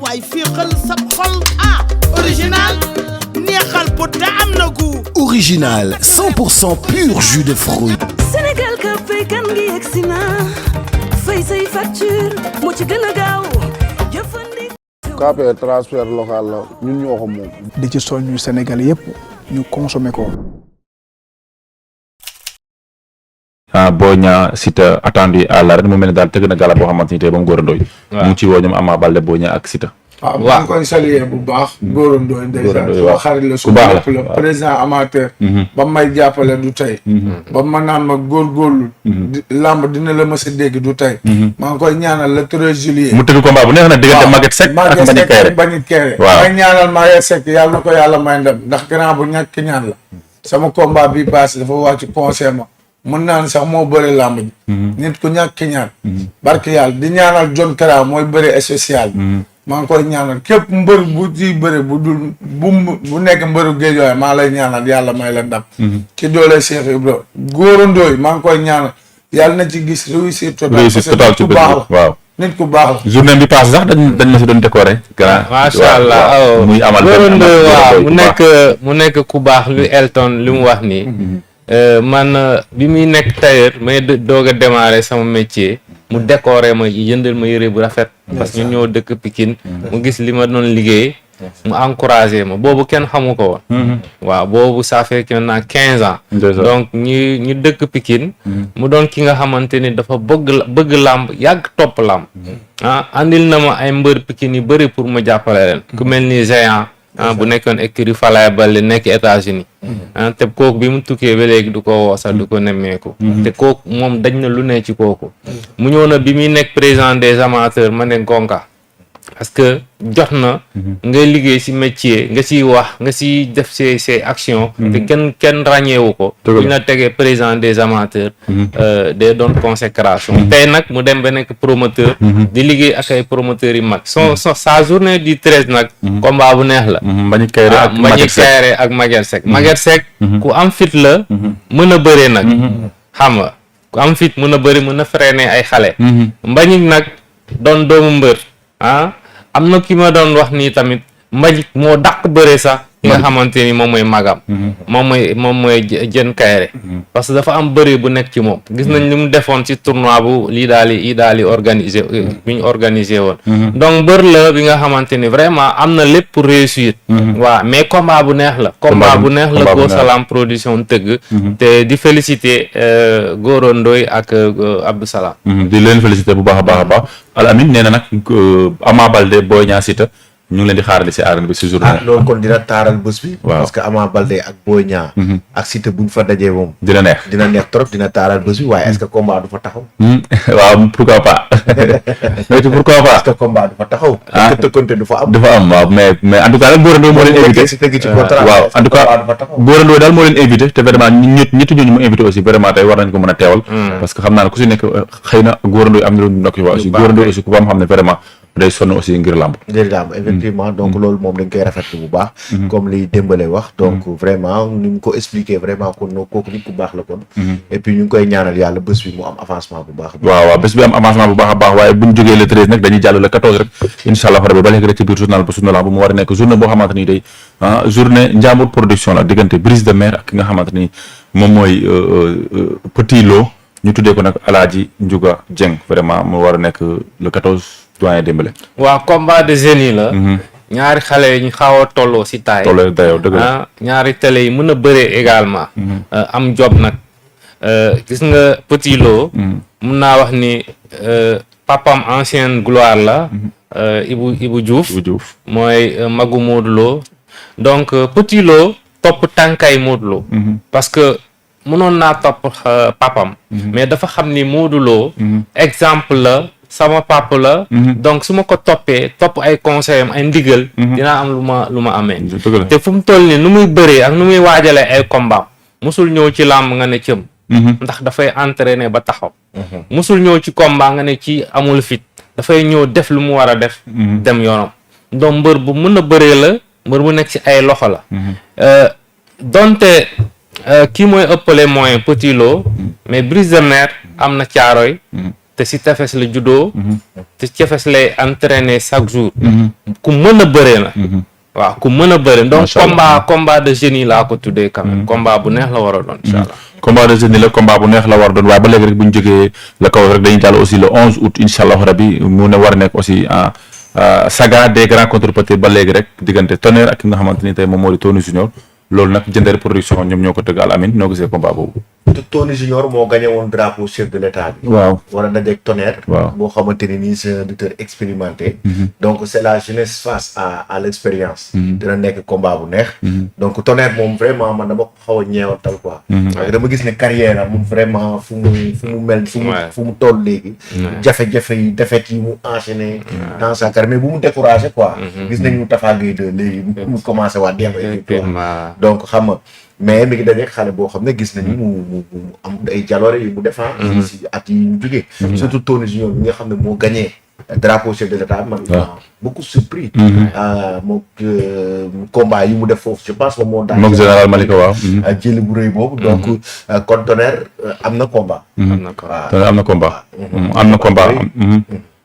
waay féexal sab xol original neexal bu te am na gu original 100% pur jus de fruits. Sénégal ka fay kan ngi yegsi na fay say facture moo ci gën a gaaw jëfandikoo. KPR transfert local la ñun ñoo ko moom. di ci soññu Sénégal yëpp ñu consommer ko. Boy Niang Siteu attendu à l'arène mu mel ne daal tëgg na gala boo xamante ni tey ba mu Gora Ndoye mu ci woo ñoom Ama Baldé Boy Niang ak Siteu. waaw maa ngi koy saluer bu baax. Gora Ndoye ndeysaan suma xarit la su lépp la président amateur. ba may jàppale du tey. ba ma naan ma góorgóorlu. lamb dina la mës a dégg du tey. maa ngi koy ñaanal le 13 juillet. mu tëgg combat bu neex na diggante Maguette Seck ak Mbagnick Kaïré. waaw may ñaanal Maguette Seck yàlla na ko yàlla may ndam ndax grand bu ñàkk ñaan la. sama combat bi passé dafa wàcc conseil ma. mën naa ne sax moo bëri làmb ji. nit ku ñàkk ñaan. barke yàlla di ñaanal John Kara mooy bëri spécial. maa ngi koy ñaanal képp mbër bu ciy bëri bu dul bu nekk mbëru géej waaye maa lay ñaanal yàlla may la ndam. ci doole Cheikh Ibra Gora Ndoye maa ngi koy ñaanal yàlla na ci gis réussir total. ci bés waaw nit ku baax la. journée bi passé sax dañ ma si doon décorer. macha allah muy amal Gora Ndoye waaw mu nekk ku baax lu Elton li mu wax nii. man bi muy nekk tailleur may doog a démarrer sama métier mu décorer ma jëndal ma yére bu rafet parce que ñu ñoo dëkk Pikine mu gis li ma doon liggéey mu encouragé ma boobu kenn xamu ko woon waaw boobu ça fait que maintenant 15 ans donc ñu dëkk Pikine mu doon ki nga xamante ni dafa bëgg làmb yàgg topp làmb andil na ma ay mbër Pikine yu bëri pour ma jàppale leen ku mel ni Géant bu nekkoon écurie Falaye Baldé nekk États-Unis te kooku bi mu tukkee ba léegi du ko woo sax du ko nemmeeku te kooku moom dañ na lu ne ci kooku mu ñëw na bi muy nekk président des amateurs ma ne gonka parce que jot na nga liggéey ci métier nga ciy wax nga ciy def ses actions te kenn ràññeewu ko buñ la tegee président des amateurs day doon consécration tey nag mu dem ba nekk promoteur di liggéey ak ay promoteurs yu mag sa journée du 13 nag combat bu neex la Mbagnick Kaïré ak Maguette Seck Maguette Seck ku am fit la mën a bëree nag xam nga ku am fit mën a bëri mën a freiner ay xale Mbagnick nag doon doomu mbër am na ki ma doon wax nii tamit Mbagnick moo dàq bëre sax ki nga xamante ni moom mooy magam moom mooy Diène Kaïré parce que dafa am bëre bu nekk ci moom gis nañ li mu defoon ci tournoi bu lii daal di organisé bi ñu organisé woon donc mbër la bi nga xamante ni vraiment am na lépp pour réussir waaw mais combat bu neex la Go Salam production tëgg te di féliciter Gora Ndoye ak Abdou Salam di leen féliciter bu baax a baax a baax Al Amine nee na nag Ama Baldé Boy Niang Siteu ñu ngi leen di xaarali si arène bi si journée. loolu kon dina taaral bés bi. waaw parce que Ama Baldé ak Boy Niang. ak Siteu buñ fa dajee moom. dina neex trop dina taaral bés bi waaye est-ce que combat du fa taxaw. waaw pourquoi pas. mais pourquoi pas. est-ce que combat du fa taxaw. est-ce que tëkkante du fa am. du fa am waaw mais en tout cas nag Gora Ndoye moo leen invité. waaw en tout cas Gora Ndoye daal moo leen invité te vraiment ñetti ñooñu mu invité aussi vraiment tey war nañ ko mën a teewal. parce que xam naa ne ku si nekk xëy na Gora Ndoye am na lu ñu nokki waa aussi Gora Ndoye aussi ku ba xam ne vraiment day sonn aussi ngir làmb effectivement donc loolu moom dañ koy rafetlu bu baax comme li Dembélé wax donc vraiment ni mu ko expliqué vraiment kon kooku nit ku baax la kon et puis ñu ngi koy ñaanal yàlla bés bi mu am avancement bu baax waaw bés bi am avancement bu baax a baax waaye buñ jógee le 13 nag dañuy jàll le 14 rek incha allah rabbi ba léegi rek ci biir journal ba sunu lamb mu war a nekk journée boo xamante ni day journée Ndiambour production la diggante Brise de Mer ak ki nga xamante ni moom mooy Petit Lo ñu tuddee ko nag Alaaji Ndiouga Dieng vraiment mu war a nekk le 14 doyen Dembélé. waaw combat de génie la. ñaari xale yi ñu xaw a tolloo si taay. tolloo dayoo dëgg la ñaari télé yi mën a bëree également. am job nag gis nga Petit Lo. mun naa wax ni papam ancienne gloire la. Ibou Diouf. mooy magu Modou Lo donc Petit Lo topp tànkay Modou Lo. parce que mënoon naa topp papam. mais dafa xam ni Modou Lo. exemple la. sama papa la donc su ma ko toppee topp ay conseil am ay ndigal dinaa am lu ma amee te fu mu toll ni nu muy bëree ak nu muy waajalee ay combat musul ñëw ci làmb nga ne cëm ndax dafay entraîner ba taxaw musul ñëw ci combat nga ne ci amul fit dafay ñëw def lu mu war a def dem yoonam donc mbër bu mën a bëree la mbër bu nekk ci ay loxo la donte kii mooy ëppale moyen Petit Lo mais Brise de Mer am na caaroy te si tefes la juddoo te tefes lay entraîner chaque jour ku mën a bëree la waaw ku mën a bëri donc combat de génie laa ko tuddee quand même combat bu neex la war a doon incha allah combat de génie la combat bu neex la war a doon waaye ba léegi rek bu ñu jógee la kaw rek dañuy jàll aussi le 11 août incha allah rabi mu ne war a nekk aussi saga des grands contre petits ba léegi rek diggante Tonnerre ak ki nga xamante ni tey moom moo di Tony Junior loolu nag Diender production ñoom ñoo ko tëgg Al Amine noo gisee combat boobu. te Tony Junior moo gagné woon drapeau chef de l'état bi. waaw war a dajeeg Tonnerre. waaw boo xamante ne nii c'est un lutteur expérimenté. donc c'est la jeunesse face à l'expérience. dina nekk combat bu neex. donc Tonnerre moom vraiment man dama ko xaw a ñeewantal quoi. waaye dama gis ne carrière am moom vraiment fu mu mel. fu mu toll léegi. jafe-jafe yi défaite yi mu enchaîné. dans sa carrière mais bu mu découragé quoi. gis nañu Tafa Gueye de léegi mu commencé waat dem donc xam nga mais mi ngi dajeeg xale boo xam ne gis nañu mu am ay jaloore yu mu defar. si at yi ñu jógee. surtout Tony Junior bi nga xam ne moo gagné drapeau chef de l'état man. beaucoup surpris. moom combat yi mu def foofu je pense que moo daan. moom général Malika waaw. jëli bu rëy boobu. donc kon Tonnerre am na combat. am na combat. am na combat.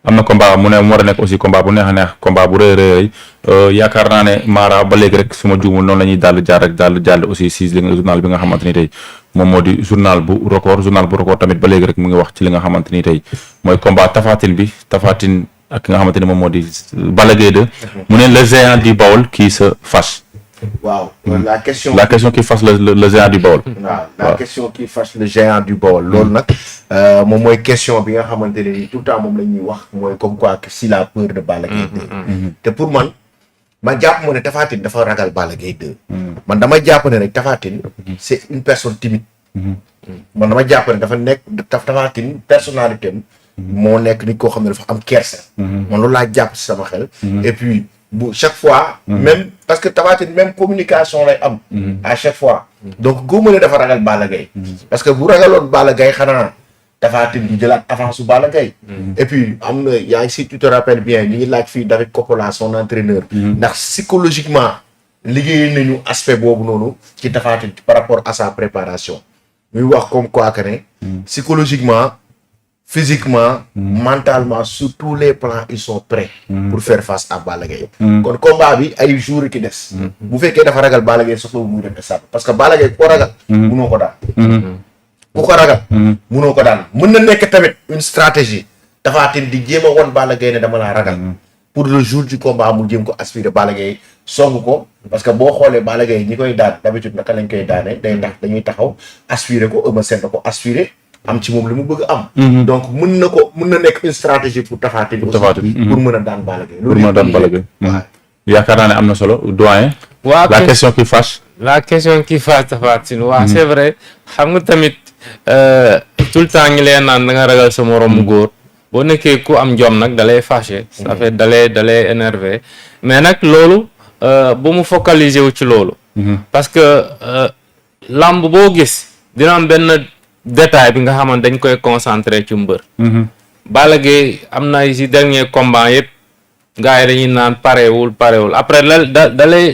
am na combat mu ne mu war a nekk aussi combat bu neex a neex combat bu rëy rëy yaakaar naa ne Mara ba léegi rek su ma juumul noonu la ñuy jàll aussi si li nga journal bi nga xamante ni tey moom moo di journal bu record tamit ba léegi rek mu ngi wax ci li nga xamante ni tey mooy combat Tapha Tine bi Tapha Tine ak ki nga xamante ni moom moo di Balla Gaye 2 mu ne le géant du Baol qui se fâche. waaw la question qui fâche le géant du Baol. waaw la question qui fâche le géant du Baol loolu nag moom mooy question bi nga xamante ne nii tout le temps moom la ñuy wax mooy comme quoi que s'il a peur de Balla Gaye 2 te pour man jàpp ma ne Tapha Tine dafa ragal Balla Gaye 2 man dama jàpp ne rek Tapha Tine c'est une personne timide man dama jàpp ne dafa nekk Tapha Tine personnalité am moo nekk nit koo xam ne dafa am kersa man loolu laa jàpp si sama xel et puis chaque fois même parce que Tapha Tine même communication lay am à chaque fois donc góob ne dafa ragal Balla Gaye parce que bu ragaloon Balla Gaye xanaa Tapha Tine du jëlaat avance su Balla Gaye et puis am na yaa ngi si tu te rappelles bien ñu ngi laaj fii David Coppola son entraîneur ndax psychologiquement liggéey nañu aspect boobu noonu ci Tapha Tine par rapport à sa préparation muy wax comme quoi que ne psychologiquement physiquement mentalement sur tous les plans ils sont prêts pour faire face à Balla Gaye kon combat bi ay jours ki des bu fekkee dafa ragal Balla Gaye soxla muy def stade parce que Balla Gaye koo ragal munoo ko daan ku ko ragal munoo ko daan mën na nekk tamit une stratégie Tapha Tine di jéem a won Balla Gaye ne dama laa ragal pour le jour du combat mu jéem ko aspirer Balla Gaye song ko parce que boo xoolee Balla Gaye ñi koy daan d'habitude naka lañ koy daane dañuy taxaw aspirer ko Eumeu Sène na ko aspirer am ci moom li mu bëgg am donc mën na nekk une stratégie pour Tapha Tine aussi pour mën a daan Balla Gaye pour mën a daan Balla Gaye yaakaar naa ne am na solo doyen la question qui fâche Tapha Tine waaw c'est vrai xam nga tamit tout le temps ngi leen naan da nga ragal sa moromu góor boo nekkee ku am jom nag dalay fâché ça fait dalay énervé mais nag loolu bu mu focaliser wu ci loolu parce que lamb boo gis dina am benn détail bi nga xamante dañ koy concentré ci mbër Balla Gaye am na si dernier combat yëpp gars yi dañuy naan parewul après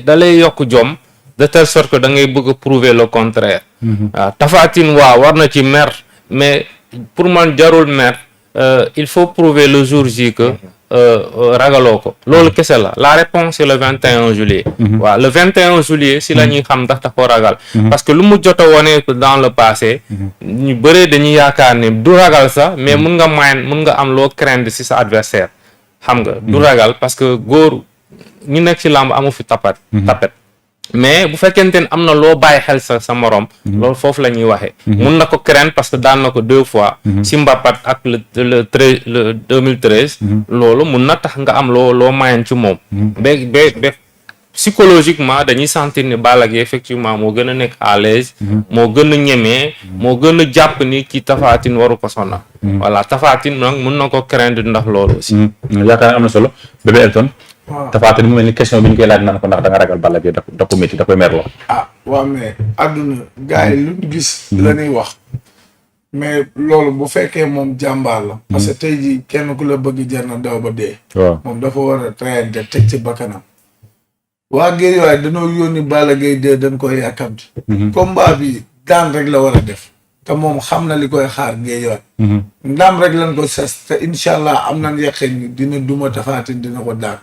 dalay yokk jom de telle sorte que da ngay bëgg a prouver le contraire waaw Tapha Tine waaw war na ci mer mais pour man jarul mer il faut prouver le jour J que ragaloo ko loolu kese la réponse c'est le 21 juillet waaw le 21 juillet si la ñuy xam ndax da ko ragal parce que lu mu jot a wone dans le passé ñu bëree dañuy yaakaar ne du ragal sax mais mun nga am loo craindre si sa adversaire xam nga du ragal parce que góor ñu nekk ci làmb amu fi tapet mais bu fekkente ne am na loo bàyyi xel sa morom loolu foofu la ñuy waxee mun na ko craindre parce que daan na ko 2 fois si Mbapat ak le 2013 loolu mun na tax nga am loo mayen ci moom ba psychologiquement dañuy sentir ni Balla Gaye effectivement moo gën a nekk à l'aise moo gën a ñemee moo gën a jàpp ni ki Tapha Tine waru ko sonal voilà Tapha Tine nag mun na ko craindre ndax loolu aussi yaakaar am na solo Bébé Elton Tapha Tine mu mel ni question bi ñu koy laaj naan ko ndax da nga ragal Balla Gaye da ko métti da koy merloo waaw mais àdduna gars yi lu ñu gis la ñuy wax mais loolu bu fekkee moom jàmbaar la parce que tey jii kenn ku la bëgg jar na daw ba dee moom dafa war a trayante teg ci bakkanam waa géej waaye dañoo yónni Balla Gaye 2 dañ koy yàkkamti combat bi daan rek la war a def te moom xam na li koy xaar géejawaay. ndam rek lañ ko sas te incha allah am nañ yaqin ni dina duma Tapha Tine dina ko daan.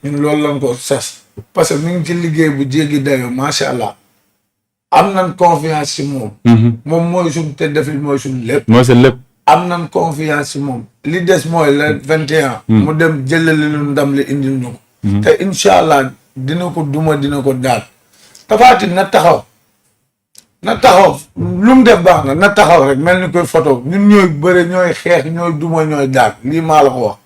ñun loolu lañ ko sas. parce que mi ngi ci liggéey bu jéggi dayoo macha allah am nañ confiance ci moom. moom mooy suñ te defil mooy suñ lépp. mooy seen lépp. am nañ confiance ci moom. li des mooy le 21. mu dem jëlali lu ndam li indil ñu ko. te incha allah dina ko duma dina ko daan. Tapha Tine na taxaw lu mu def baax na taxaw rek mel ni koy photo ñun ñooy bëre ñooy xeex ñooy duma ñooy daan lii maa la ko wax.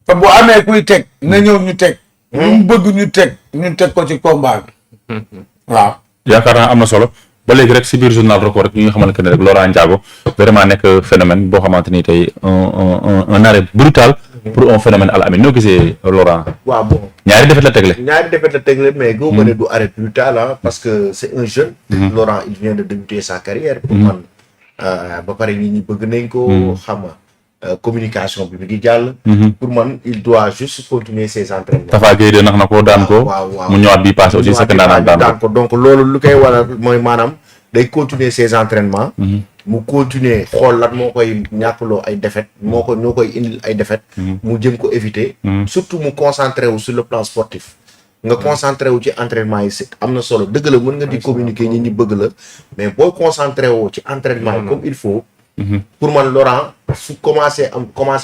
te bu amee kuy teg na ñëw ñu teg. lu mu bëgg ñu teg ko ci combat bi. waaw. yaakaar naa am na solo ba léegi rek si biir journal record rek ñi nga xamante ne rek Laurent Ndiago vraiment nekk phénomène boo xamante ni tey un arrêt brutal pour un phénomène Al Amine ñoo gisee Laurent. waaw bon ñaari défaite la tegle. mais goo ma ne du arrêt brutal ah parce que c'est un jeune. Laurent il vient de débuter sa carrière. pour man ba pare nit ñi bëgg nañ ko xam nga communication bi mi ngi jàll. pour man il doit juste continuer ses entraînements. Tafa Gueye de nax na ko daan ko. waaw mu ñëwaat bii passé aussi sekk ndaanaan daan ko. donc loolu lu koy waral mooy maanaam day continuer ses entraînements. mu continuer xool lan moo koy ñàkkloo ay défaites ñoo koy indil ay défaites. mu jëm ko éviter. surtout mu concentré wu sur le plan sportif. nga concentré wu ci entraînement yi am na solo dëgg la mën nga di communiquer ñi bëgg la mais boo concentré woo ci entraînement yi comme il faut. pour man Laurent su commencé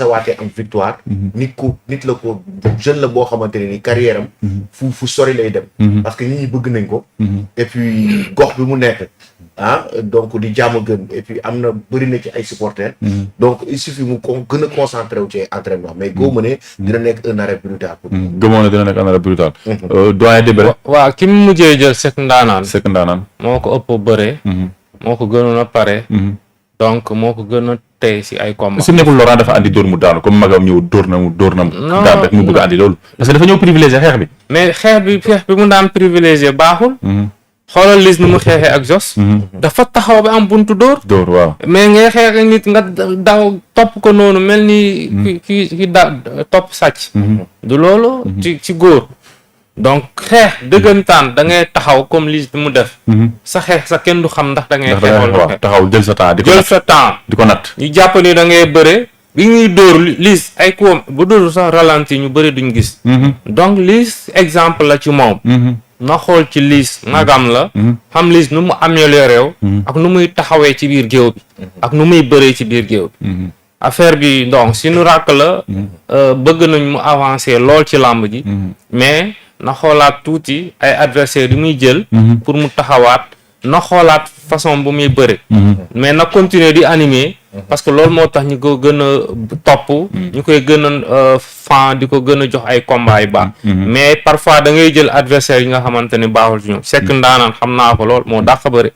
waatee am victoire. nit la ko jeune la boo xamante ne ni carrière am. fu sori lay dem. parce que ñi bëgg nañ ko. et puis gox bi mu nekk. donc di jàmm gën et puis am na bëri na ci ay supporters. donc il suffit mu gën a concentré wu ci entraînement mais goo mënee dina nekk un arrêt brutal. gëmoo ne dina nekk un arrêt brutal. doyen Dembélé. waaw ki mu mujjee jël Seck Ndaanaan. Seck Ndaanaan. moo ko ëpp bëre. moo ko gënoon a pare. donc moo ko gën a tey si ay combat. su nekkul Laurent dafa andi dóor mu daanu comme magam ñëw dóor na mu daan rek mu bëgg a andi loolu. parce que dafa ñëw privilégié xeex bi. mais xeex bi mu daan privilégié baaxul. xoolal Liss nu mu xeexee ak Jos. dafa taxaw ba am buntu dóor. waaw. mais ngay xeex ak nit nga daw topp ko noonu mel ni. ki topp sàcc. du loolu. ci góor. donc xeex dëggantaan da ngay taxaw comme Liss bi mu def. sa xeex sa kenn du xam ndax da ngay xeex wala taxaw jël sa temps di ko natt ñu jàpp ni da ngay bëre bi ñuy dóor Liss ay kuwam bu dóor sax ralenti ñu bëri duñ gis. donc Liss exemple la ci moom. na xool ci Liss magam la. xam Liss nu mu amélioré wu. ak nu muy taxawee ci biir géew bi. ak nu muy bëree ci biir géew bi. affaire bi donc si nu ràkk la. bëgg nañ mu avancer lool ci làmb ji. mais na xoolaat tuuti ay adversaires yu muy jël. pour mu taxawaat na xoolaat façon bu muy bëre. mais na continuer di animer. parce que loolu moo tax ñu ko gën a topp. ñu koy gën a fan di ko gën a jox ay combats yu baax. mais parfois da ngay jël adversaires yi nga xamante ne baaxul ci ñoom Seck Ndaanaan xam naa ko lool moo dàq bëre.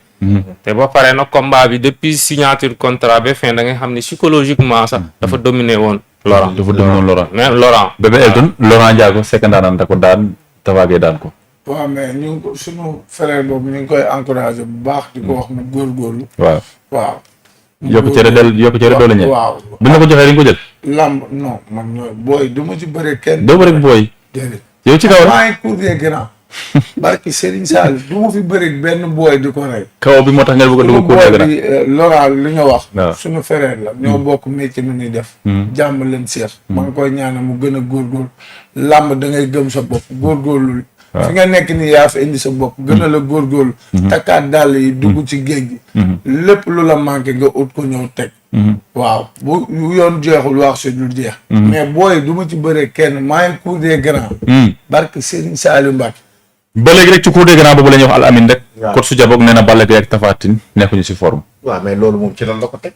te ba pare nag combat bi depuis signature contrat ba fin da ngay xam ne psychologiquement sax dafa dominer woon Laurent. mais Laurent. Bébé Elton Laurent Ndiago Seck Ndaanaan da ko daan Tapha Gueye daan ko. waaw mais ñu ngi suñu frère boobu ñu ngi koy encouragé bu baax di ko wax mu góorgóorlu. waaw. yokk cere doole ñeent. waaw bu ñu ko joxee dañ ko jël. lamb non man ñooy booy du ma ci bëree kenn. doo bëri booy. déedéet yow ci kaw rek maa ngi cour des grands. barki Serigne Sall du ma fi bëri benn booy di ko rey. kaw bi moo tax ngeen bëgg a dugg cour des grands. Laurent li nga wax. waaw suñu frère la ñoo bokk métier nu ñuy def. jàmm leen seex. ma ngi koy ñaanal mu gën a góorgóorlu. lamb da ngay gëm sa bopp góorgóorlu. fi nga nekk nii yaa fi indi sa bopp gën a la góorgóorlu. takkaat dàll yi dugg ci géej gi. lépp lu la manqué nga ut ko ñëw teg. waaw bu yoon jeexul wax si du jeex. mais booy du ma ci bëree kenn maa ngi cour des grands. barke Serigne Saliou Mbacke. ba léegi rek ci cour des grands boobu la ñuy wax Al Amine rek. waaw coach su Jaboog nee na Balla Gaye ak Tapha Tine nekkuñu si forme. waaw mais loolu moom ci lan la ko teg.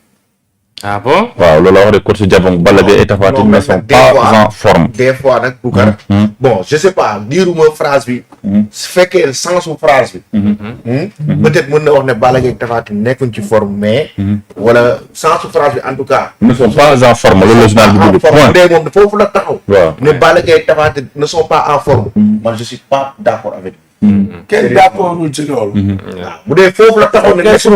ah bon. waaw loolu la wax de coach su Jaboog Balla Gaye et Tapha Tine ne sont pas en forme. des fois nag Boucar. bon je sais pas diiruma phrase bi. su fekkee sensu phrase bi. peut-être mën na wax ne Balla Gaye ak Tapha Tine nekkuñ ci forme mais. wala sensu phrase bi en tout cas. ne sont pas en forme loolu la journal bi dugg. bu dee moom foofu la taxaw. waaw ne Balla Gaye ak Tapha Tine ne sont pas en forme. man je suis pas d'accord avec. kenn d'accordul ci loolu. waaw bu dee foofu la taxaw ne. question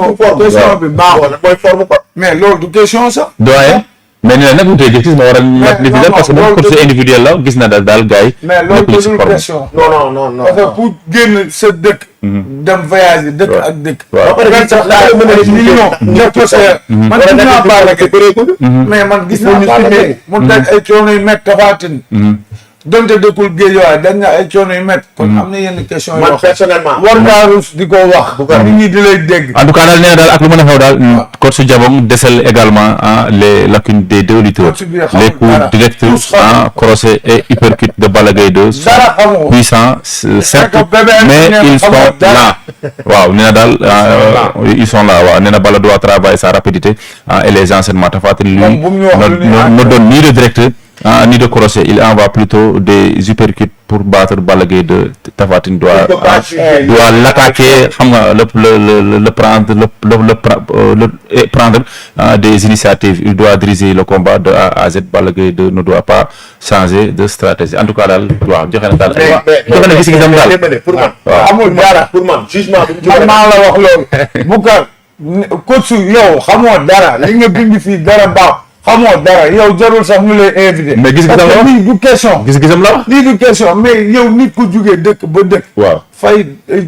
bi baaxul nag mooy forme quoi. mais loolu du question sax. doyen. mais nee na nag wutee gis-gis ma war a nekk individuel parce que moom course individuelle la gis na daal gars yi. mais loolu du question. non. parce que pour génn sa dëkk. dem voyage dëkk ak dëkk. waaw ba pare sax daal million def ko sa man gis naa Balla Gaye mais man gis naa Balla Gaye mu daj ay coono yu métti Tapha Tine donte dëkkul géej waaye dañ na ay coono yu métti kon am na yenn question man yoo personnellement war ngaa rus di ko wax nit ñi di lay dégg. en tout cas daal nee na daal ak lu mën a xew daal coach Diabong décèle également les lacunes des deux lutteurs, Coach bi xamul les coups dara. directs Tous xamul. crochet et uppercut de Balla Gaye 2 sont dara xamoo. puissants certes Fekk bébé mais nee na ils sont xamoo dara. là waaw nee na daal ils sont là waaw nee na Balla doit travailler sa rapidité et les enseignements Tapha Tine lui Moom bu mu ñu wax lu ñu ne donne ni de direct ni de crochet, il envoie plutôt des uppercuts pour battre Balla Gaye 2. Tapha Tine doit l'attaquer, xam nga, le prendre et prendre des initiatives. Il doit diriger le combat de A à Z. Balla Gaye 2 ne doit pas changer de stratégie. En tout cas daal waaw joxe na daal joxe na gis-gisam daal. pour man amul dara pour man jugement bi man maa la wax loolu Boucar coach yow xamoo dara li nga bind fii dara baax xamoo dara yow jarul sax ñu lay invité. mais gis-gisam la wax lii du question. gis-gisam la wax. lii du question mais yow nit ku jugee dëkk ba dëkk. waaw fay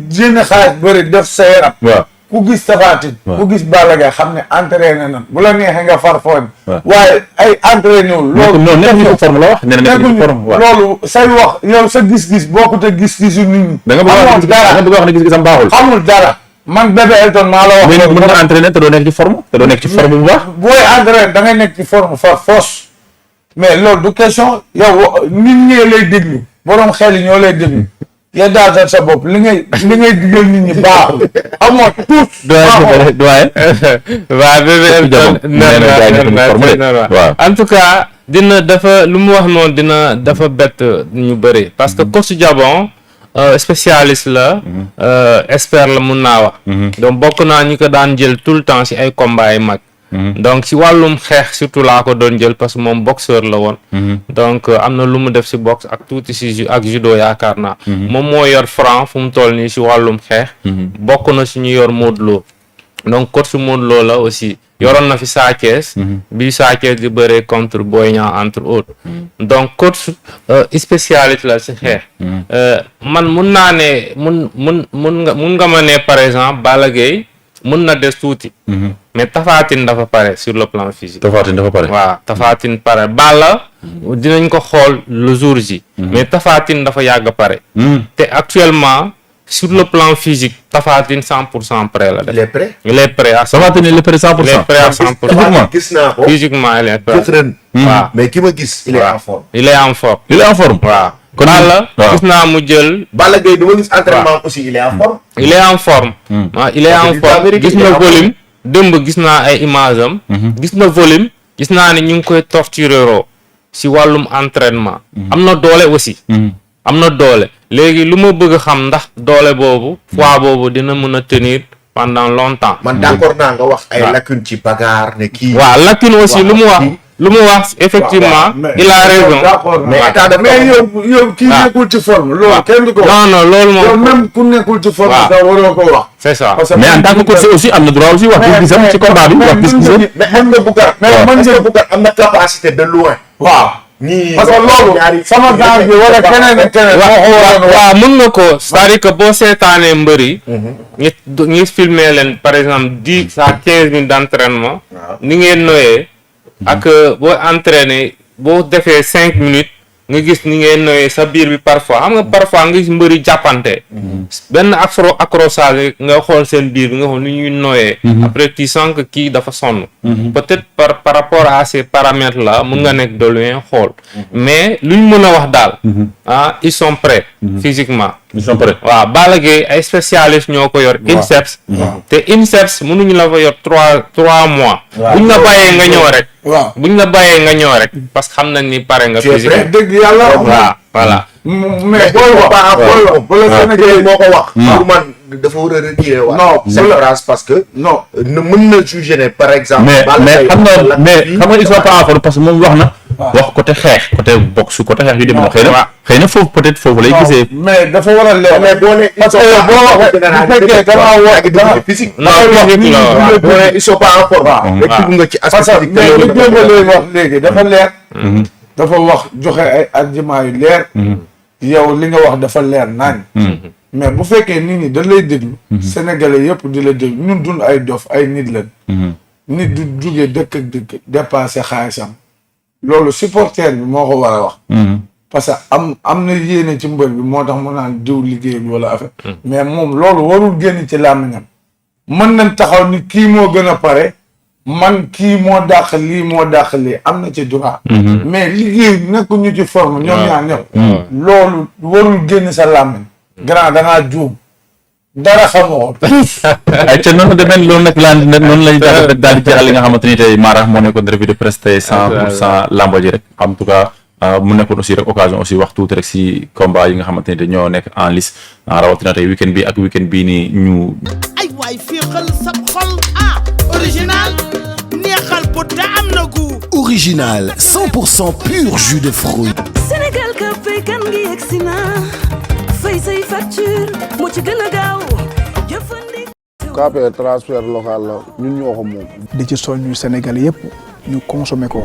génne xaalis bëri def sa yaram. waaw ku gis Tapha Tine. ku gis Balla Gaye xam ne entraîné na bu la neexee nga far fooñ. waaye ay entraîné wul. loolu non nekk ci forme la wax. nee na nekk ci forme waaw loolu say wax yow sa gis-gis bokkut a gis-gisu nit ñi. da nga bëgg a wax ne gis-gisam baaxul. xamul dara. man bébé Elton maa la wax. mais nag mën nga entraîner te doo nekk ci forme te doo nekk ci forme bu baax. booy entraîner da ngay nekk ci forme fa force mais loolu du question yow nit ñee lay déglu borom xel yi ñoo lay déglu yow daal sa bopp li ngay digal nit ñi baaxul amoo tout. doyen waaw bébé Elton waaw en tout cas dina dafa lu mu wax noonu dina dafa bett ñu bëri parce que coach Diabong spécialiste la expert la mun naa wax donc bokk naa ñi ko daan jël tout le temps si ay combats yi mag donc si wàllum xeex surtout laa ko doon jël parce que moom boxeur la woon donc am na lu mu def si boxe ak tuuti si ak judo yaakaar naa moom moo yor franc fu mu toll nii si wàllum xeex bokk na si ñu yor Modou Lo donc coach Modou Lo la aussi yoroon na fi Sa Thiès bi Sa Thiès di bëree contre Boy Niang entre autres donc coach spécialiste la si xeex man mun naa ne mun nga ma ne par exemple Balla Gaye mun na des tuuti mais Tapha Tine dafa pare sur le plan physique. Tapha Tine dafa pare waaw Tapha Tine pare Balla dinañ ko xool le jour J mais Tapha Tine dafa yàgg pare te actuellement sur le plan physique Tapha Tine 100% prêt la def. il est prêt. il est prêt à 100%. Tapha Tine il est prêt 100%. il est prêt à 100%. gis naa ko physiquement il est prêt. waaw mais ki ma gis. il est en forme. il est en forme. il est en forme. waaw kon Balla gis naa mu jël. Balla Gaye dama gis entraînement aussi il est en forme. il est en forme. waaw il est en forme gis na volume. dëmb gis naa ay images am. gis na volume. gis naa ne ñu ngi koy torturer si wàllum entraînement. am na doole aussi. am na doole léegi lu ma bëgg a xam ndax doole boobu. poids boobu dina mën a tenir pendant longtemps. man d'accord naa nga wax ay lacune ci bagarre ne kii. waaw lacune aussi lu mu wax effectivement il a raison. mais état de mais yow kii nekkul ci forme. loolu kenn du ko wax. non loolu moom. yow même ku nekkul ci forme. sax waroo ko wax. c'est ça mais en tant que coach aussi am na droit aussi wax gis-gisam ci combat bi wax gis-gisam. mais am na Boucar. Boucar am na capacité de loin. waaw. parce que loolu sama gàncax gi wala keneen ak keneen. waaw mën nga ko c'est-à-dire que boo seetaanee mbër yi. ñu filmer leen par exemple 10 à 15 minutes d'entraînement. ni ngeen noyee. ak boo entraîné boo defee 5 minutes nga gis ni ngeen noyee sa biir bi parfois xam nga parfois nga gis mbër yi jàppante. benn accrochage nga xool seen biir bi nga xool ni ñuy noyee. après tu sens que kii dafa sonn. peut-être par rapport à ces paramètres là mun nga nekk de loin xool. mais luñ mën a wax daal. ils sont prêts. physiquement. ils sont prêts. waaw Balla Gaye ay spécialistes ñoo ko yor. INSEPS. te INSEPS mënuñu la fa yor 3 mois. buñ la bàyyee nga ñëw rek. waaw buñ la bàyyee nga ñëw rek parce que xam nañ ni pare nga. physique dëgg yàlla. waaw voilà. mais booy wax booy wax Sénégal moo ko wax. pour man dafa war a retirer waat. non cette phrase parce que. non mën na juger ne par exemple. mais xam nga ils sont pas en forme parce que moom wax na. wax côté xeex côté boxe côté xeex yu dem na xëy na foofu peut-être foofu lay gisee. mais dafa war a leer. mais boo nee parce que boo fekkee damaa wax physique. non boo nee ils sont pas en forme. rek dugg nga ci aspect parce que physique. mais lu jéem lay wax léegi dafa leer. dafa wax joxe ay argument yu leer. yow li nga wax dafa leer naañ. mais bu fekkee nit ñi da lay déglu sénégalais yëpp di la déglu ñun dun ay dof ay nit lañ nit du jugee dëkk ak dëkk dépassé xaalisam loolu supporter bi moo ko war a wax parce que am na yéene ci mbër bi moo tax mu naan diw liggéey bi wala affaire mais moom loolu warul génn ci làmmiñam mën nañ taxaw ni kii moo gën a pare man kii moo dàq lii moo dàq lii am na ci droit mais liggéey nekk ñu ci forme ñoom ñaar ñëpp loolu warul génn sa làmmiñ grand dangaa juum dara xamoo ay ca noonu demee loolu nag noonu lañu daal di jeexal li nga xamante ni tey Mara moo nekkoon revue de presse tey 100% lambo ji rek en tout cas mu nekkoon aussi rek occasion aussi wax tuuti rek si combat yi nga xamante ni ñoo nekk en lice rawatina tey weekend bi ak weekend bii nii ñu ay waay fii xel sab xol original neexal bu te am na gu Original, 100% pur jus de fruits. Sénégal ka fay kan ngi yegsi na fay say facture moo ci gën a gaaw jëfandikoo. KPR transfert local la ñun ñoo ko moom. di ci soññu Sénégal yëpp ñu consommer ko.